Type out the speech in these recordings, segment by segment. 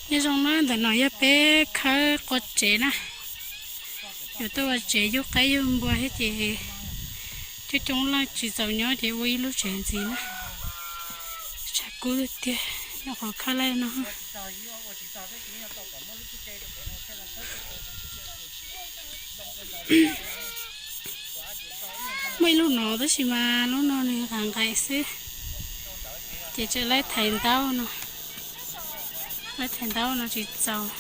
Nyob zoo na, ntawm no yog peb khawb qua tsev na. Yuav tuaj ua tsev yug qaib yug npua thiab ces coob coob leej tsis txaus nyob ces ua ib lub tsev ntxiv na. Tshav kub tiag tiag, nyuam qhuav khawb laij no. Muaj ib lub no tab sis mas lub no nws nqaim nqaim xwb, ces tseem laib thaiv ntaub no. Laib thaiv ntaub no tsis txaus,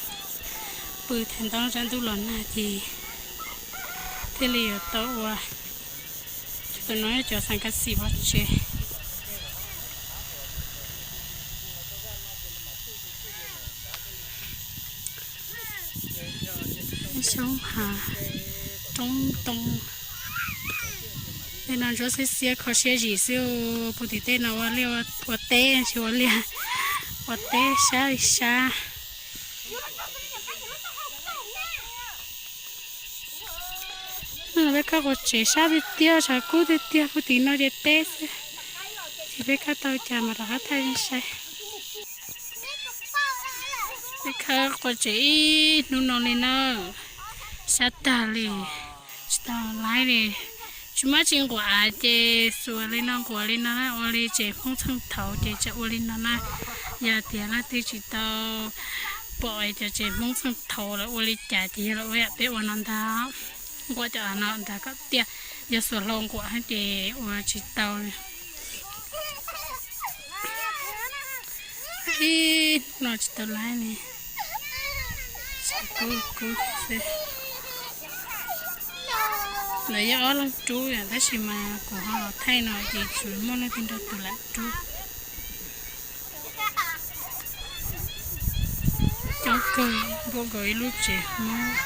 pw thaiv ntaub tsam ntuj los nag ces thiaj li yuav tau ua. Tus no yog cov xeem kas xim pov tseg. Xyoob hav, roob ntoo. Tej no ntsuab xiab xiab kho siab zim xwb. Puag tim tej no ua liaj ua teb tsis ua liaj, ua teb sab li sab. Peb khawb qua tsev sab tiag tiag, tshav kub tiag tiag, puag tim no ces teb xwb. Tsis peb khawb tau cas mas rov qab thaij sai. Peb khawb qua tsev ib hnub no li na, sab tag li, tsis tau laib li. Tsis muaj tsi nquam av ces xuas li no nquam li no na, ua li tsev Hmoob txheej thaud ces tseem ua li no na. Yog tias leej twg tsis tau pom cov tsev Hmoob txheej thaud lawv ua li cas ces yog lawv ua yam peb ua no ntag. Nquam cov av no ntag kom tiaj, yog xuas hlau nquam ces ua tsis tau li. Ib no tsis tau laib li, tshav kub kub xwb. Lawv yog ob leeg rub yom, tab sis mas kuv ho los thaij no ces tsuas muaj leej twg nrog tus lam rub. Coob kawg, npuaj nkaus ib lub tsev Hmoob.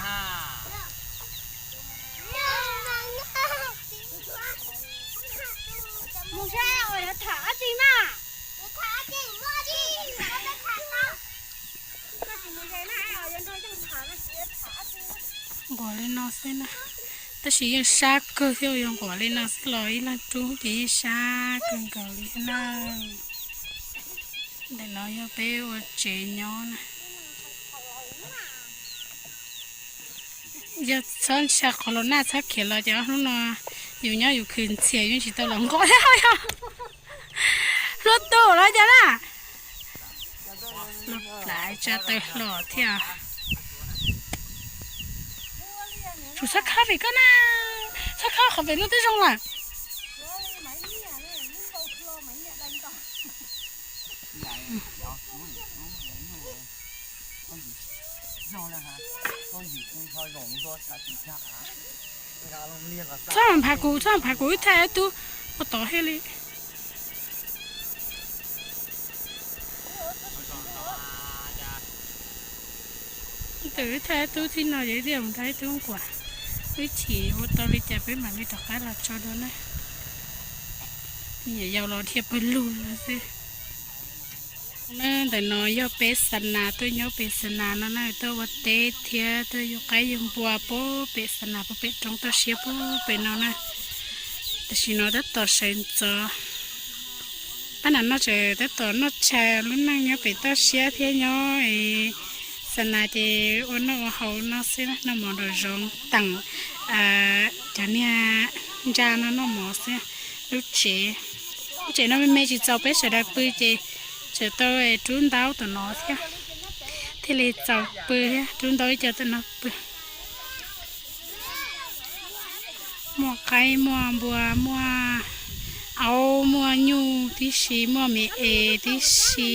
Nquam li no xwb na, tab sis yeej sab kawg thiab, yog nquam li no xwb los ib leeg rub ces yeej sab kawg nkaus li na. Ntawm no yog peb ua tsev nyob na. Yog txhob ntshai qhov los nag txhob khiav los ces ob hnub no yus nyob yus khwv ntxhias yeej tsis tau los nquam thiab. Hluas tus los cas na. Los plam tsa taw hlo thiab. Tsum txhob khawb pem koj na, txhob khawb qhov pem no twb zoo lawm. Txhob mam phav kuv, txhob mam phav kuv, wb thaij wb tub ua tod thiaj li. Twb wb thaij wb tub txij no ces wb thiaj mus nrog wb tub nquam. Wb chim ua tau li cas peb mam li rov qab los tso dua na. Niam yau los dhia pawg lug no xwb. Ntawm no yog peb xa nas, tuaj nyob pem xa nas no na, tuaj ua teb thiab tuaj yug qaib yug npua puag pem xa nas, puag pem roob toj siab puag pem no na. Tam sim no tab tom sawv ntxov. Pab nam no tseem tab tom noj tshais, lub neej nyob pem toj siab thiab nyob xa nas ces ua noj ua haus no xwb, noj mov nraum zoov, teem cov niag ntsa no noj mov xwb. Lub tsev, lub tsev no me me tsis txaus peb sawv daws pw ces tseem tau rub ntaub tom no thiab, thiaj li txaus pw thiab, rub ntaub ib co tom no pw. Muaj qaib muaj npua, muaj aub muaj nyuj tib si, muaj me es tib si.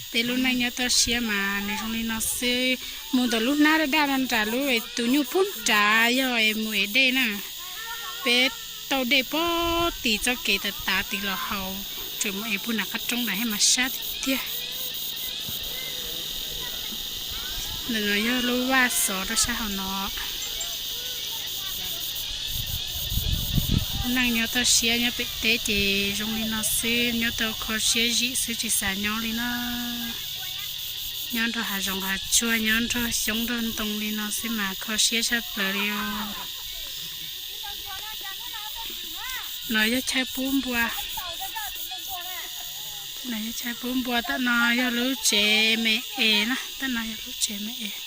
Peb lub neej nyob toj siab mas nws zoo li no xwb. Mus ntawm lub hnab daj daj no nram lub es tus nyuj pub nrad yog es mus ev dej na. Peb tauj dej puag tim txoj kev tav tav tid los haus, tseem mus ev puag nram qab roob nrad thiab mas sab tiag tiag. Ntawm no yog lub vaj xov rau sab hauv no. Lub neej nyob toj siab nyob pem teb ces zoo li no xwb, nyob tau kho siab zim xwb tsis xav nyob li na. Nyob nrog hav zoov hav tsuag, nyob nrog xyoob nrog ntoo li no xwb mas kho siab tshaj plaws li os. No yog chaw pub npua. No yog chaw pub npua, tam no yog lub tsev me es na, tam no yog lub tsev me es.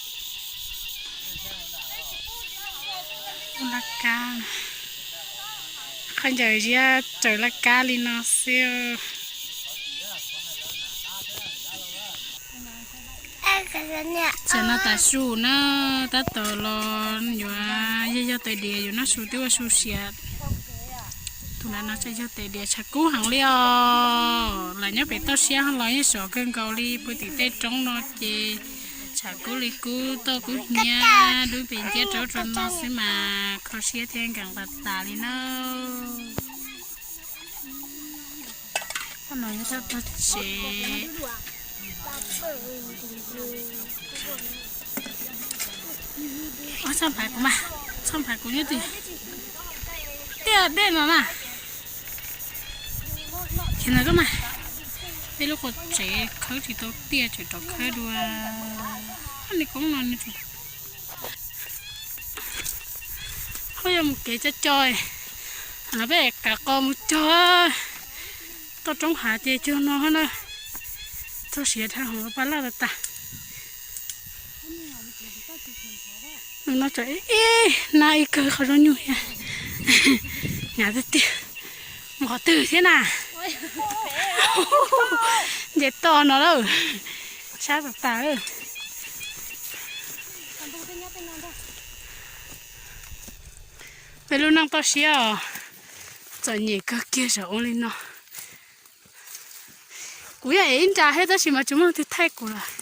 Laj kab, qhov ncauj ziab raws laj kab li no xwb. Tam no tav su na, tab tom los yuav yog yog tais diav, yuav noj su twb ua su siav. Tus no no yog tais diav tshav kub heev li os. Los nyob pem toj siab los yeej sov kawg nkaus li, puag tim tej roob no ces tshav kub li kub, toj kub hnyiab, dub pes nciab rau rau no xwb mas kho siab thiab nkees tas tas li na. Toj no yog toj tsev. Txhob nphav kuv mas, txhob nphav kuv nyob tim tiaj dej no na. Ces no koj mas, peb lub qhov tsev khawb tsis tau tiaj tseem rov khawb dua. Ni koob no nws tseem, ho yog mus kev co co, no peb kav qos mus cog toj roob hav ces cog no na. Txog siav dhau hauv paj laj tas tas. No tseem ib nab ib kawg qhov zoo nyuj thiab. Hnyav tiag tiag. Mus qhov twg thiab na? Nce toj no lawm. Sab tas tas. Peb lub neej toj siab os, txom nyem kawg kiag zaum ua li no. Kuv yog ev ib nra thiab tab sis mas tsis muaj leej twg thaij kuv lawm.